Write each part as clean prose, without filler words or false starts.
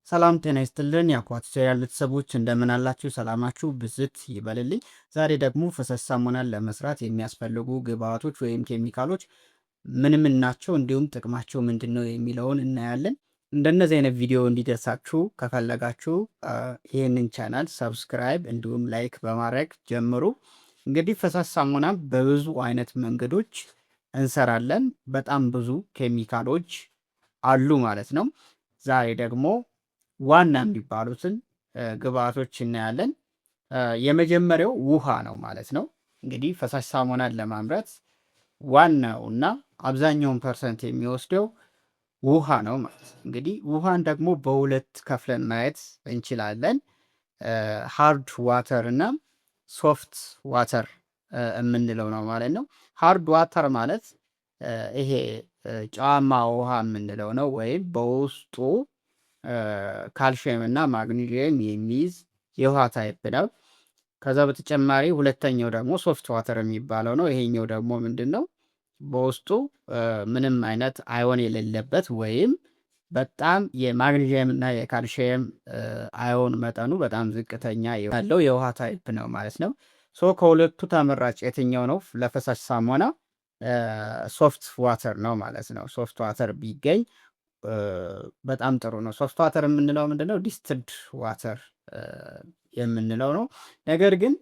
ሰላም ጤና ይስጥልን የአኳ ቱቶሪያል ቤተሰቦች፣ እንደምን አላችሁ? ሰላማችሁ ብዝት ይበልልኝ። ዛሬ ደግሞ ፈሳሽ ሳሙናን ለመስራት የሚያስፈልጉ ግብአቶች ወይም ኬሚካሎች ምን ምን ናቸው፣ እንዲሁም ጥቅማቸው ምንድን ነው የሚለውን እናያለን። እንደነዚህ አይነት ቪዲዮ እንዲደርሳችሁ ከፈለጋችሁ ይህንን channel subscribe እንዲሁም like በማድረግ ጀምሩ። እንግዲህ ፈሳሽ ሳሙና በብዙ አይነት መንገዶች እንሰራለን። በጣም ብዙ ኬሚካሎች አሉ ማለት ነው። ዛሬ ደግሞ ዋና የሚባሉትን ግብአቶች እናያለን። የመጀመሪያው ውሃ ነው ማለት ነው። እንግዲህ ፈሳሽ ሳሙናን ለማምረት ዋናው እና አብዛኛውን percent የሚወስደው ውሃ ነው ማለት ነው። እንግዲህ ውሃን ደግሞ በሁለት ከፍለን ማየት እንችላለን። Hard water እና soft water የምንለው ነው ማለት ነው። Hard water ማለት ይሄ ጨዋማ ውሃ የምንለው ነው፣ ወይም በውስጡ ካልሽየም እና ማግኒዥየም የሚይዝ የውሃ type ነው። ከዛ በተጨማሪ ሁለተኛው ደግሞ soft water የሚባለው ነው። ይሄኛው ደግሞ ምንድን ነው? በውስጡ ምንም አይነት ion የሌለበት ወይም በጣም የማግኒዥየም እና የካልሽየም ion መጠኑ በጣም ዝቅተኛ ያለው የውሃ type ነው ማለት ነው። So ከሁለቱ ተመራጭ የትኛው ነው ለፈሳሽ ሳሙና? Soft water ነው ማለት ነው። Soft water ቢገኝ በጣም ጥሩ ነው። Soft water የምንለው ምንድነው? Distilled water የምንለው ነው። ነገር ግን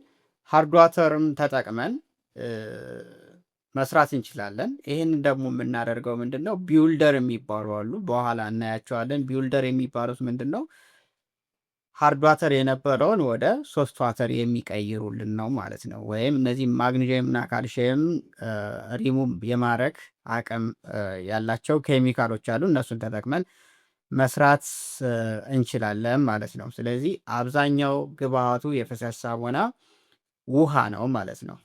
hard water ም ተጠቅመን መስራት እንችላለን። ይህንን ደግሞ የምናደርገው ምንድን ነው? Builder የሚባሉ አሉ። በኋላ እናያቸዋለን። Builder የሚባሉት ምንድን ነው? Hard water የነበረውን ወደ soft water የሚቀይሩልን ነው ማለት ነው። ወይም እነዚህ ማግኒዥየም እና ካልሽየም ሪሙቭ የማድረግ አቅም ያላቸው ኬሚካሎች አሉ። እነሱን ተጠቅመን መስራት እንችላለን ማለት ነው። ስለዚህ አብዛኛው ግብአቱ የፈሳሽ ሳሙና ውሃ ነው ማለት ነው።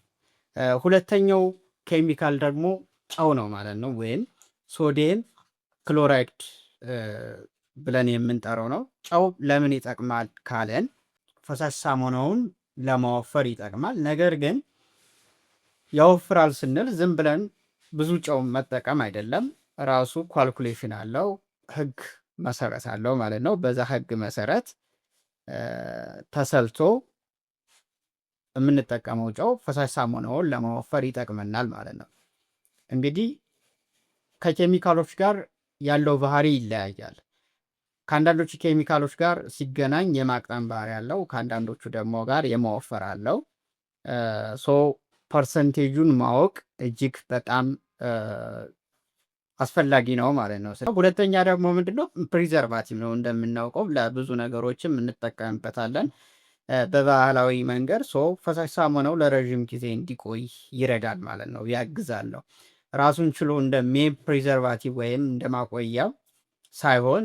ሁለተኛው ኬሚካል ደግሞ ጨው ነው ማለት ነው፣ ወይም sodium chloride ብለን የምንጠራው ነው። ጨው ለምን ይጠቅማል ካለን ፈሳሽ ሳሙናውን ለማወፈር ይጠቅማል። ነገር ግን ያወፍራል ስንል ዝም ብለን ብዙ ጨው መጠቀም አይደለም። ራሱ calculation አለው፣ ህግ መሰረት አለው ማለት ነው። በዛ ህግ መሰረት ተሰልቶ የምንጠቀመው ጨው ፈሳሽ ሳሙናውን ለማወፈር ይጠቅመናል ማለት ነው። እንግዲህ ከኬሚካሎች ጋር ያለው ባህሪ ይለያያል። ከአንዳንዶቹ ኬሚካሎች ጋር ሲገናኝ የማቅጠን ባህሪ አለው፣ ከአንዳንዶቹ ደግሞ ጋር የማወፈር አለው። So percentage ኡን ማወቅ እጅግ በጣም አስፈላጊ ነው ማለት ነው። ሁለተኛ ደግሞ ምንድነው? Preservative ነው። እንደምናውቀው ለብዙ ነገሮችም እንጠቀምበታለን በባህላዊ መንገድ። So ፈሳሽ ሳሙናው ለረዥም ጊዜ እንዲቆይ ይረዳል ማለት ነው፣ ያግዛል ነው። ራሱን ችሎ እንደ main preservative ወይም እንደ ማቆያ ሳይሆን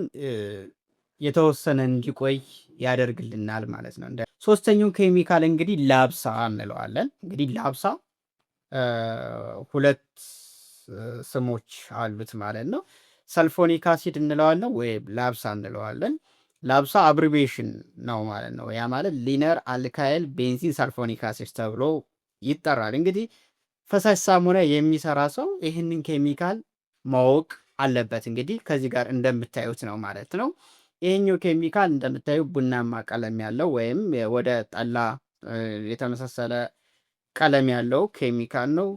የተወሰነ እንዲቆይ ያደርግልናል ማለት ነው። ሶስተኛው ኬሚካል እንግዲህ LABSA እንለዋለን። እንግዲህ LABSA ሁለት ስሞች አሉት ማለት ነው። Sulfonic acid እንለዋለን ወይም LABSA እንለዋለን። LABSA abbreviation ነው ማለት ነው። ያ ማለት linear alkyl benzene sulfonic acid ተብሎ ይጠራል። እንግዲህ ፈሳሽ ሳሙና የሚሰራ ሰው ይህንን ኬሚካል ማወቅ አለበት። እንግዲህ ከዚህ ጋር እንደምታዩት ነው ማለት ነው። ይህኛው ኬሚካል እንደምታዩ ቡናማ ቀለም ያለው ወይም ወደ ጠላ የተመሳሰለ ቀለም ያለው ኬሚካል ነው።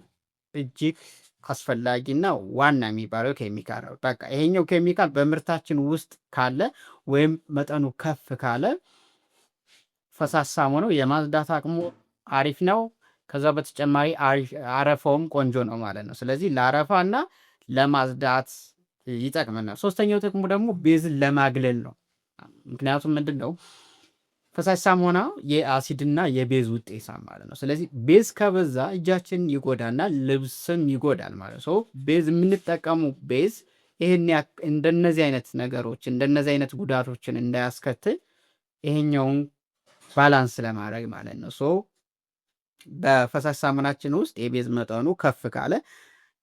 እጅግ አስፈላጊና ዋና የሚባለው ኬሚካል ነው። በቃ ይሄኛው ኬሚካል በምርታችን ውስጥ ካለ ወይም መጠኑ ከፍ ካለ ፈሳሽ ሳሙናው የማጽዳት አቅሙ አሪፍ ነው። ከዛ በተጨማሪ አረፋውም ቆንጆ ነው ማለት ነው። ስለዚህ ለአረፋ እና ለማጽዳት ይጠቅመናል። ሶስተኛው ጥቅሙ ደግሞ base ን ለማግለል ነው። ምክንያቱም ምንድን ነው፣ ፈሳሽ ሳሙና የአሲድና የ base ውጤት ማለት ነው። ስለዚህ base ከበዛ እጃችን ይጎዳና ልብስም ይጎዳል ማለት ነው። Base የምንጠቀሙ base ይህን እንደነዚህ አይነት ነገሮች፣ እንደነዚህ አይነት ጉዳቶችን እንዳያስከትል ይሄኛውን balance ለማድረግ ማለት ነው። So በፈሳሽ ሳሙናችን ውስጥ የ base መጠኑ ከፍ ካለ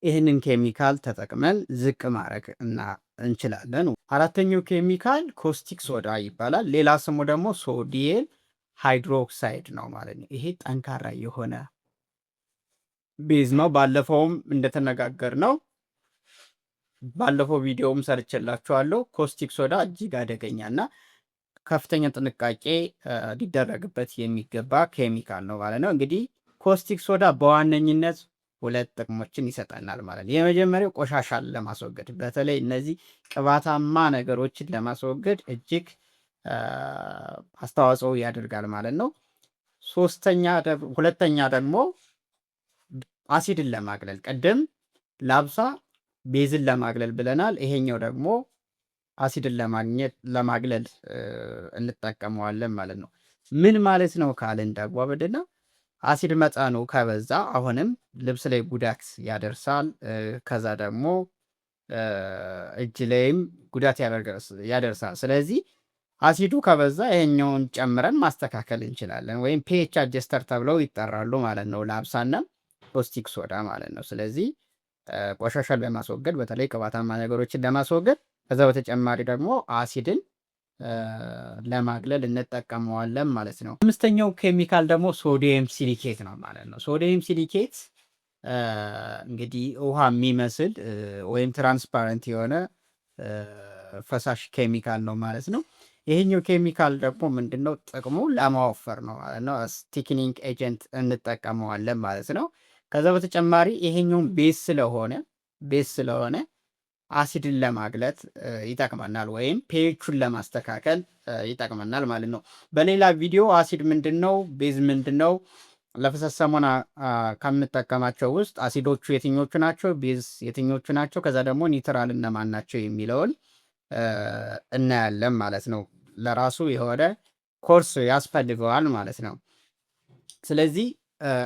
ይህንን ኬሚካል ተጠቅመን ዝቅ ማድረግ እና እንችላለን። አራተኛው ኬሚካል caustic soda ይባላል። ሌላ ስሙ ደግሞ sodium hydroxide ነው ማለት ነው። ይሄ ጠንካራ የሆነ base ነው። ባለፈውም እንደተነጋገርነው፣ ባለፈው ቪዲዮም ሰርቼላችኋለሁ። Caustic soda እጅግ አደገኛ እና ከፍተኛ ጥንቃቄ ሊደረግበት የሚገባ ኬሚካል ነው ማለት ነው። እንግዲህ caustic soda በዋነኝነት ሁለት ጥቅሞችን ይሰጠናል ማለት ነው። የመጀመሪያው ቆሻሻን ለማስወገድ፣ በተለይ እነዚህ ቅባታማ ነገሮችን ለማስወገድ እጅግ አስተዋጽኦ ያደርጋል ማለት ነው። ሶስተኛ ሁለተኛ ደግሞ አሲድን ለማግለል፣ ቅድም LABSA base ን ለማግለል ብለናል። ይሄኛው ደግሞ አሲድን ለማግኘት ለማግለል እንጠቀመዋለን ማለት ነው። ምን ማለት ነው ካልን ደግሞ ምንድነው? አሲድ መጠኑ ከበዛ አሁንም ልብስ ላይ ጉዳት ያደርሳል። ከዛ ደግሞ እጅ ላይም ጉዳት ያደርሳል። ስለዚህ አሲዱ ከበዛ ይሄኛውን ጨምረን ማስተካከል እንችላለን፣ ወይም pH adjuster ተብለው ይጠራሉ ማለት ነው። LABSA ና caustic soda ማለት ነው። ስለዚህ ቆሻሻን ለማስወገድ፣ በተለይ ቅባታማ ነገሮችን ለማስወገድ፣ ከዛ በተጨማሪ ደግሞ አሲድን ለማግለል እንጠቀመዋለን ማለት ነው። አምስተኛው ኬሚካል ደግሞ sodium silicate ነው ማለት ነው። Sodium silicate እንግዲህ ውሃ የሚመስል ወይም transparent የሆነ ፈሳሽ ኬሚካል ነው ማለት ነው። ይሄኛው ኬሚካል ደግሞ ምንድነው ጥቅሙ? ለማወፈር ነው ማለት ነው። Thickening agent እንጠቀመዋለን ማለት ነው። ከዛ በተጨማሪ ይሄኛውን base ስለሆነ አሲድን ለማግለል ይጠቅመናል ወይም pH ኡን ለማስተካከል ይጠቅመናል ማለት ነው። በሌላ ቪዲዮ አሲድ ምንድን ነው፣ base ምንድን ነው፣ ለፈሳሽ ሳሙና ከምንጠቀማቸው ውስጥ አሲዶቹ የትኞቹ ናቸው፣ base የትኞቹ ናቸው፣ ከዛ ደግሞ neutral እነማን ናቸው የሚለውን እናያለን ማለት ነው። ለራሱ የሆነ ኮርስ ያስፈልገዋል ማለት ነው። ስለዚህ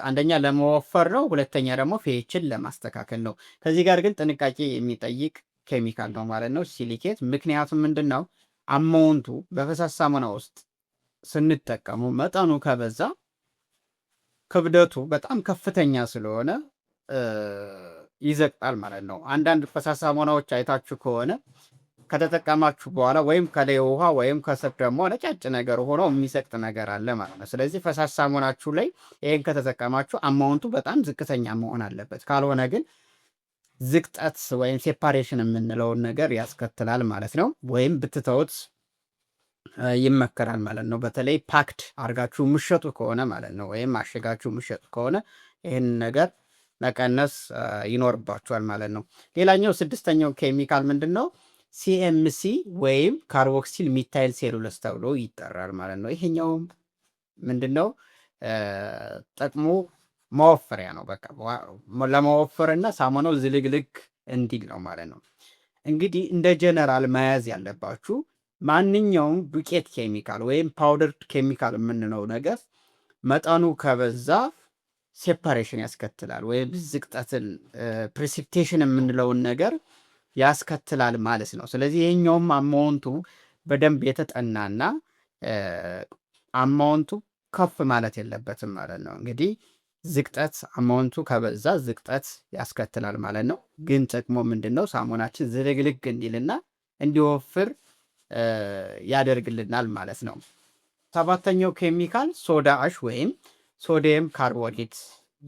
አንደኛ ለመወፈር ነው፣ ሁለተኛ ደግሞ pH ን ለማስተካከል ነው። ከዚህ ጋር ግን ጥንቃቄ የሚጠይቅ ኬሚካል ነው ማለት ነው silicate። ምክንያቱም ምንድን ነው፣ amount ኡ በፈሳሽ ሳሙና ውስጥ ስንጠቀሙ መጠኑ ከበዛ ክብደቱ በጣም ከፍተኛ ስለሆነ ይዘቅጣል ማለት ነው። አንዳንድ ፈሳሽ ሳሙናዎች አይታችሁ ከሆነ ከተጠቀማችሁ በኋላ ወይም ከላይ ውሃ ወይም ከስር ደግሞ ነጫጭ ነገር ሆኖ የሚሰቅጥ ነገር አለ ማለት ነው። ስለዚህ ፈሳሽ ሳሙናችሁ ላይ ይህን ከተጠቀማችሁ amount ኡ በጣም ዝቅተኛ መሆን አለበት። ካልሆነ ግን ዝቅጠት ወይም separation የምንለውን ነገር ያስከትላል ማለት ነው። ወይም ብትተውት ይመከራል ማለት ነው። በተለይ packed አርጋችሁ ምትሸጡ ከሆነ ማለት ነው፣ ወይም አሽጋችሁ ምትሸጡ ከሆነ ይህን ነገር መቀነስ ይኖርባችኋል ማለት ነው። ሌላኛው ስድስተኛው ኬሚካል ምንድን ነው? CMC ወይም carboxyl methyl cellulose ተብሎ ይጠራል ማለት ነው። ይሄኛውም ምንድን ነው ጥቅሙ? ማወፈሪያ ነው። በቃ ለማወፈርና ሳሙናው ዝልግልግ እንዲል ነው ማለት ነው። እንግዲህ እንደ ጀነራል መያዝ ያለባችሁ ማንኛውም ዱቄት ኬሚካል ወይም powder ኬሚካል የምንለው ነገር መጠኑ ከበዛ separation ያስከትላል ወይም ዝቅጠትን precipitation የምንለውን ነገር ያስከትላል ማለት ነው። ስለዚህ ይሄኛውም amount ኡ በደንብ የተጠናና amount ኡ ከፍ ማለት የለበትም ማለት ነው። እንግዲህ ዝቅጠት amount ኡ ከበዛ ዝቅጠት ያስከትላል ማለት ነው። ግን ጥቅሙ ምንድን ነው? ሳሙናችን ዝልግልግ እንዲልና እንዲወፍር ያደርግልናል ማለት ነው። ሰባተኛው ኬሚካል soda ash ወይም sodium carbonate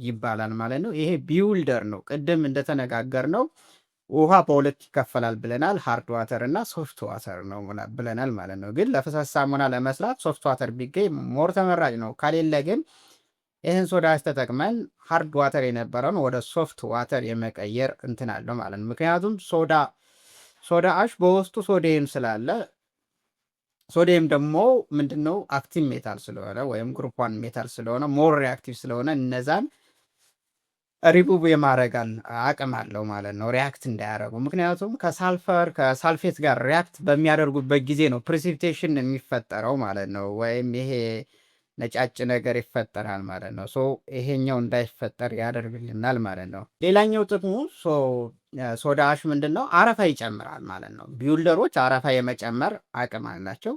ይባላል ማለት ነው። ይሄ builder ነው። ቅድም እንደተነጋገርነው ውሃ በሁለት ይከፈላል ብለናል። Hard water እና soft water ነው ብለናል ማለት ነው። ግን ለፈሳሽ ሳሙና ለመስራት soft water ቢገኝ more ተመራጭ ነው። ከሌለ ግን ይህን soda ash ተጠቅመን hard water የነበረውን ወደ soft water የመቀየር እንትን አለው ማለት ነው። ምክንያቱም soda ash በውስጡ ሶዲየም ስላለ፣ ሶዲየም ደግሞ ምንድነው active metal ስለሆነ ወይም group 1 metal ስለሆነ፣ more reactive ስለሆነ እነዛን ሪቡቭ የማድረግ አቅም አለው ማለት ነው፣ react እንዳያደርጉ። ምክንያቱም ከ sulfur ከ sulfate ጋር react በሚያደርጉበት ጊዜ ነው precipitation የሚፈጠረው ማለት ነው፣ ወይም ይሄ ነጫጭ ነገር ይፈጠራል ማለት ነው። So ይሄኛው እንዳይፈጠር ያደርግልናል ማለት ነው። ሌላኛው ጥቅሙ soda ash ምንድን ነው? አረፋ ይጨምራል ማለት ነው። Builder ኦች አረፋ የመጨመር አቅም አላቸው።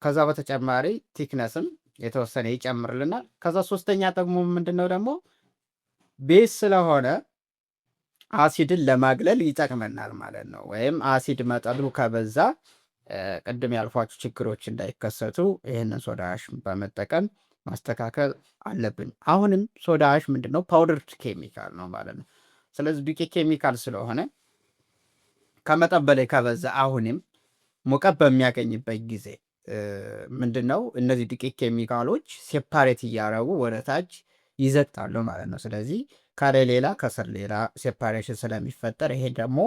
ከዛ በተጨማሪ thickness ም የተወሰነ ይጨምርልናል። ከዛ ሶስተኛ ጥቅሙ ምንድን ነው ደግሞ base ስለሆነ አሲድን ለማግለል ይጠቅመናል ማለት ነው። ወይም አሲድ መጠኑ ከበዛ ቅድም ያልኳችሁ ችግሮች እንዳይከሰቱ ይህንን soda ash በመጠቀም ማስተካከል አለብን። አሁንም soda ash ምንድነው? Powder ኬሚካል ነው ማለት ነው። ስለዚህ ዱቄት ኬሚካል ስለሆነ ከመጠን በላይ ከበዛ አሁንም ሙቀት በሚያገኝበት ጊዜ ምንድን ነው እነዚህ ዱቄት ኬሚካሎች separate እያደረጉ ወደ ታች ይዘቅጣሉ ማለት ነው። ስለዚህ ከላይ ሌላ ከስር ሌላ separation ስለሚፈጠር ይሄ ደግሞ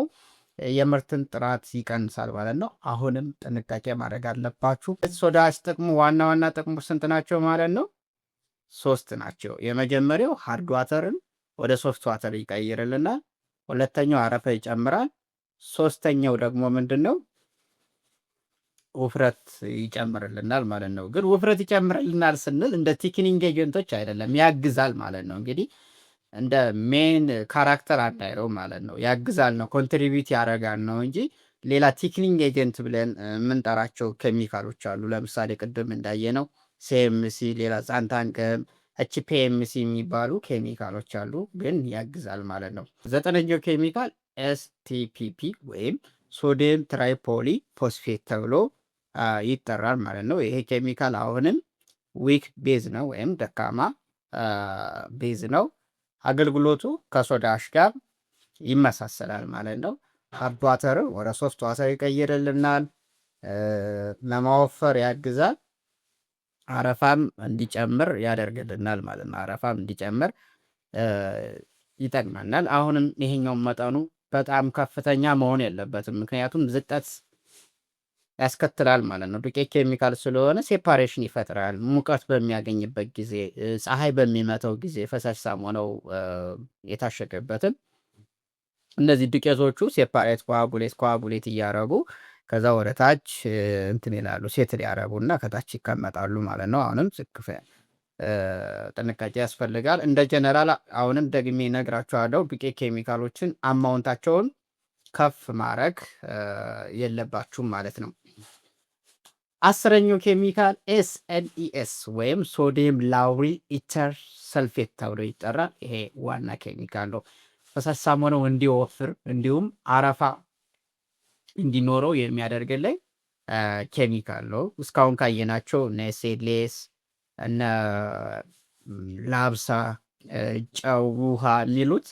የምርትን ጥራት ይቀንሳል ማለት ነው። አሁንም ጥንቃቄ ማድረግ አለባችሁ። Soda ash ጥቅሙ፣ ዋና ዋና ጥቅሙ ስንት ናቸው ማለት ነው? ሶስት ናቸው። የመጀመሪያው hard water ን ወደ soft water ይቀይርልናል። ሁለተኛው አረፋ ይጨምራል። ሶስተኛው ደግሞ ምንድን ነው? ውፍረት ይጨምርልናል ማለት ነው። ግን ውፍረት ይጨምርልናል ስንል እንደ thickening agent ኦች አይደለም፣ ያግዛል ማለት ነው። እንግዲህ እንደ main character አናየው ማለት ነው። ያግዛል ነው፣ contribute ያደርጋል ነው እንጂ ሌላ thickening agent ብለን የምንጠራቸው ኬሚካሎች አሉ። ለምሳሌ ቅድም እንዳየነው CMC፣ ሌላ xanthan gum፣ HPMC የሚባሉ ኬሚካሎች አሉ፣ ግን ያግዛል ማለት ነው። ዘጠነኛው ኬሚካል STPP ወይም sodium tripoly phosphate ተብሎ ይጠራል ማለት ነው። ይሄ ኬሚካል አሁንም weak base ነው ወይም ደካማ base ነው። አገልግሎቱ ከ soda ash ጋር ይመሳሰላል ማለት ነው። Hard water ወደ soft water ይቀይርልናል። ለማወፈር ያግዛል። አረፋም እንዲጨምር ያደርግልናል ማለት ነው። አረፋም እንዲጨምር ይጠቅመናል። አሁንም ይሄኛው መጠኑ በጣም ከፍተኛ መሆን የለበትም፣ ምክንያቱም ዝቅጠት ያስከትላል ማለት ነው። ዱቄት ኬሚካል ስለሆነ separation ይፈጥራል። ሙቀት በሚያገኝበት ጊዜ፣ ፀሐይ በሚመታው ጊዜ ፈሳሽ ሳሙናው የታሸገበትን እነዚህ ዱቄቶቹ separate coagulate coagulate እያረጉ ከዛ ወደ ታች እንትን ይላሉ፣ settle ያረጉና ከታች ይቀመጣሉ ማለት ነው። አሁንም ዝቅፍ ጥንቃቄ ያስፈልጋል። እንደ ጀነራል አሁንም ደግሜ እነግራችኋለሁ፣ ዱቄት ኬሚካሎችን amount ኣቸውን ከፍ ማድረግ የለባችሁም ማለት ነው። 10ኛው ኬሚካል SLES ወይም sodium lauryl ether sulfate ተብሎ ይጠራል። ይሄ ዋና ኬሚካል ነው። ፈሳሽ ሳሙናው እንዲወፍር እንዲሁም አረፋ እንዲኖረው የሚያደርግልን ኬሚካል ነው። እስካሁን ካየናቸው እነ SLS፣ እነ LABSA፣ ጨው፣ ውሃ የሚሉት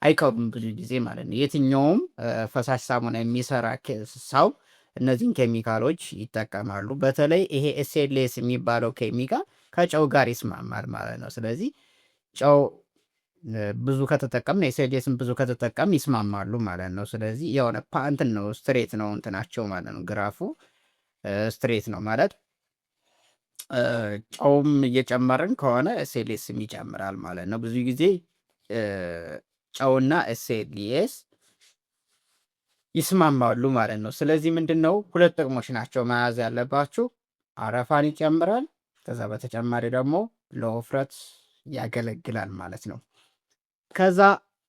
አይቀሩም ብዙ ጊዜ ማለት ነው። የትኛውም ፈሳሽ ሳሙና የሚሰራ ሰው እነዚህን ኬሚካሎች ይጠቀማሉ። በተለይ ይሄ SLS የሚባለው ኬሚካል ከጨው ጋር ይስማማል ማለት ነው። ስለዚህ ጨው ብዙ ከተጠቀምን፣ SLS ን ብዙ ከተጠቀምን ይስማማሉ ማለት ነው። ስለዚህ የሆነ እንትን ነው፣ straight ነው እንትናቸው ማለት ነው። Graph ኡ straight ነው ማለት ጨውም እየጨመርን ከሆነ SLS ም ይጨምራል ማለት ነው። ብዙ ጊዜ ጨውና SLS ይስማማሉ ማለት ነው። ስለዚህ ምንድን ነው፣ ሁለት ጥቅሞች ናቸው መያዝ ያለባችሁ። አረፋን ይጨምራል። ከዛ በተጨማሪ ደግሞ ለውፍረት ያገለግላል ማለት ነው። ከዛ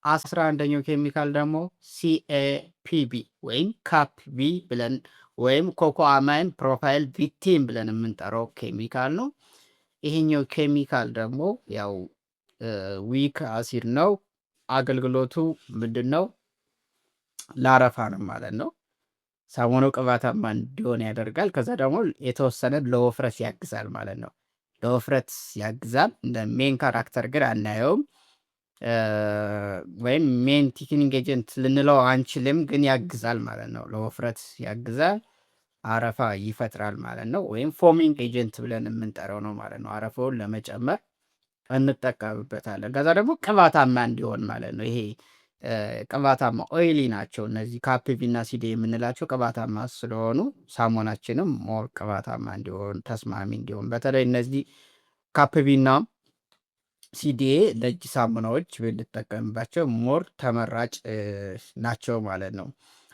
11ኛው ኬሚካል ደግሞ CAPB ወይም CAPB ብለን ወይም cocoamide propyl betaine ብለን የምንጠራው ኬሚካል ነው። ይሄኛው ኬሚካል ደግሞ ያው weak acid ነው። አገልግሎቱ ምንድን ነው? ለአረፋ ነው ማለት ነው። ሳሙናው ቅባታማ እንዲሆን ያደርጋል። ከዛ ደግሞ የተወሰነ ለውፍረት ያግዛል ማለት ነው። ለውፍረት ያግዛል። እንደ main character ግን አናየውም፣ ወይም main thickening agent ልንለው አንችልም፣ ግን ያግዛል ማለት ነው። ለውፍረት ያግዛል፣ አረፋ ይፈጥራል ማለት ነው። ወይም foaming agent ብለን የምንጠራው ነው ማለት ነው። አረፋውን ለመጨመር እንጠቀምበታለን። ከዛ ደግሞ ቅባታማ እንዲሆን ማለት ነው። ይሄ ቅባታማ oily ናቸው እነዚህ CAPB እና CDA የምንላቸው፣ ቅባታማ ስለሆኑ ሳሙናችንም more ቅባታማ እንዲሆን፣ ተስማሚ እንዲሆን፣ በተለይ እነዚህ CAPB እና CDA ለእጅ ሳሙናዎች ብንጠቀምባቸው more ተመራጭ ናቸው ማለት ነው።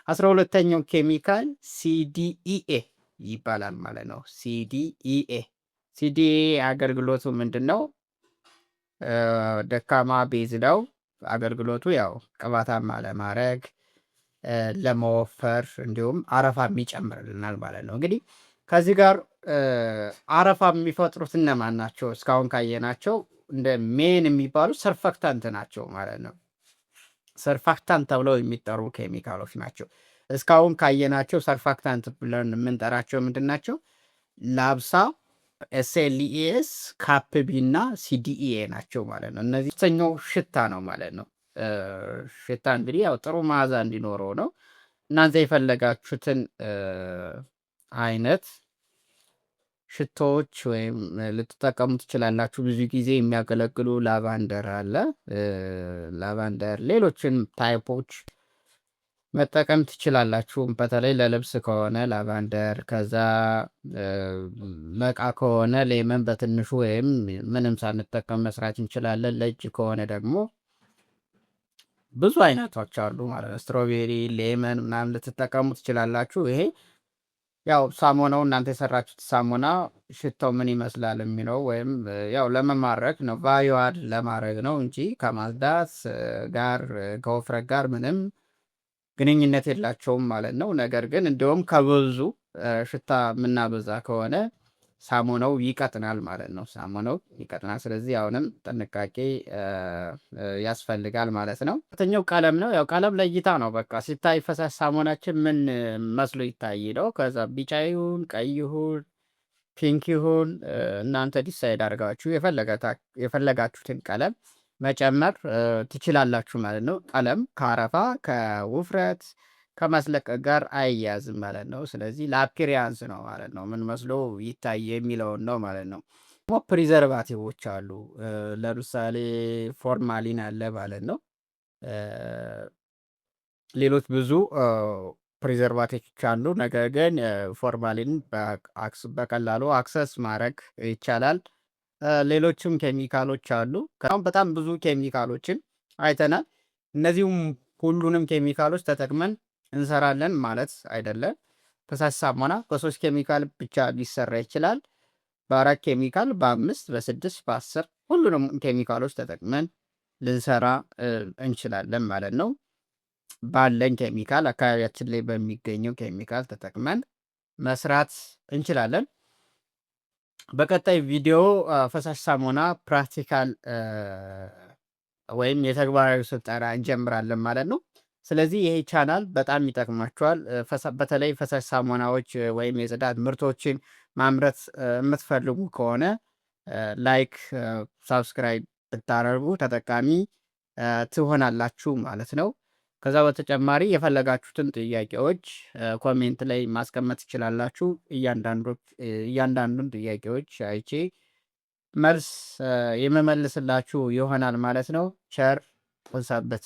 12ኛው ኬሚካል CDEA ይባላል ማለት ነው። CDEA። CDEA አገልግሎቱ ምንድን ነው? ደካማ base ነው። አገልግሎቱ ያው ቅባታማ ለማድረግ፣ ለመወፈር እንዲሁም አረፋም ይጨምርልናል ማለት ነው። እንግዲህ ከዚህ ጋር አረፋ የሚፈጥሩት እነማን ናቸው? እስካሁን ካየናቸው እንደ main የሚባሉ surfactant ናቸው ማለት ነው። Surfactant ተብለው የሚጠሩ ኬሚካሎች ናቸው። እስካሁን ካየናቸው surfactant ብለን የምንጠራቸው ምንድን ናቸው? LABSA፣ SLES፣ CAPB እና CDEA ናቸው ማለት ነው። እነዚህ ሶስተኛው ሽታ ነው ማለት ነው። ሽታ እንግዲህ ያው ጥሩ መዓዛ እንዲኖረው ነው። እናንተ የፈለጋችሁትን አይነት ሽቶዎች ወይም ልትጠቀሙ ትችላላችሁ። ብዙ ጊዜ የሚያገለግሉ lavender አለ፣ lavender፣ ሌሎችን type ኦች መጠቀም ትችላላችሁ። በተለይ ለልብስ ከሆነ lavender፣ ከዛ ለእቃ ከሆነ lemon በትንሹ ወይም ምንም ሳንጠቀም መስራት እንችላለን። ለእጅ ከሆነ ደግሞ ብዙ አይነቶች አሉ ማለት ነው። Strawberry፣ lemon ምናምን ልትጠቀሙ ትችላላችሁ። ይሄ ያው ሳሙናው እናንተ የሰራችሁት ሳሙና ሽታው ምን ይመስላል የሚለው ወይም ያው ለመማረክ ነው፣ value add ለማድረግ ነው እንጂ ከማጽዳት ጋር ከውፍረት ጋር ምንም ግንኙነት የላቸውም ማለት ነው። ነገር ግን እንዲሁም ከብዙ ሽታ የምናበዛ ከሆነ ሳሙናው ይቀጥናል ማለት ነው። ሳሙናው ይቀጥናል። ስለዚህ አሁንም ጥንቃቄ ያስፈልጋል ማለት ነው። ሁለተኛው ቀለም ነው። ያው ቀለም ለእይታ ነው። በቃ ሲታይ ፈሳሽ ሳሙናችን ምን መስሎ ይታይ ነው። ከዛ ቢጫ ይሁን፣ ቀይ ይሁን፣ pink ይሁን እናንተ decide አድርጋችሁ የፈለጋችሁትን ቀለም መጨመር ትችላላችሁ ማለት ነው። ቀለም ከአረፋ፣ ከውፍረት፣ ከማስለቀቅ ጋር አይያዝም ማለት ነው። ስለዚህ ለ appearance ነው ማለት ነው። ምን መስሎ ይታይ የሚለውን ነው ማለት ነው። Preservative ኦች አሉ። ለምሳሌ formalin አለ ማለት ነው። ሌሎች ብዙ preservative ኦች አሉ። ነገር ግን formalin በቀላሉ access ማድረግ ይቻላል። ሌሎችም ኬሚካሎች አሉ። አሁን በጣም ብዙ ኬሚካሎችን አይተናል። እነዚህም ሁሉንም ኬሚካሎች ተጠቅመን እንሰራለን ማለት አይደለም። ፈሳሽ ሳሙና በሶስት ኬሚካል ብቻ ሊሰራ ይችላል። በአራት ኬሚካል፣ በአምስት፣ በስድስት፣ በ10 ሁሉንም ኬሚካሎች ተጠቅመን ልንሰራ እንችላለን ማለት ነው። ባለን ኬሚካል፣ አካባቢያችን ላይ በሚገኘው ኬሚካል ተጠቅመን መስራት እንችላለን። በቀጣይ ቪዲዮ ፈሳሽ ሳሙና practical ወይም የተግባራዊ ስልጠና እንጀምራለን ማለት ነው። ስለዚህ ይሄ ቻናል በጣም ይጠቅማችኋል። በተለይ ፈሳሽ ሳሙናዎች ወይም የጽዳት ምርቶችን ማምረት የምትፈልጉ ከሆነ like፣ subscribe ብታደርጉ ተጠቃሚ ትሆናላችሁ ማለት ነው። ከዛ በተጨማሪ የፈለጋችሁትን ጥያቄዎች comment ላይ ማስቀመጥ ትችላላችሁ። እያንዳንዱን ጥያቄዎች አይቼ መልስ የምመልስላችሁ ይሆናል ማለት ነው። ቸር ሰንብቱ።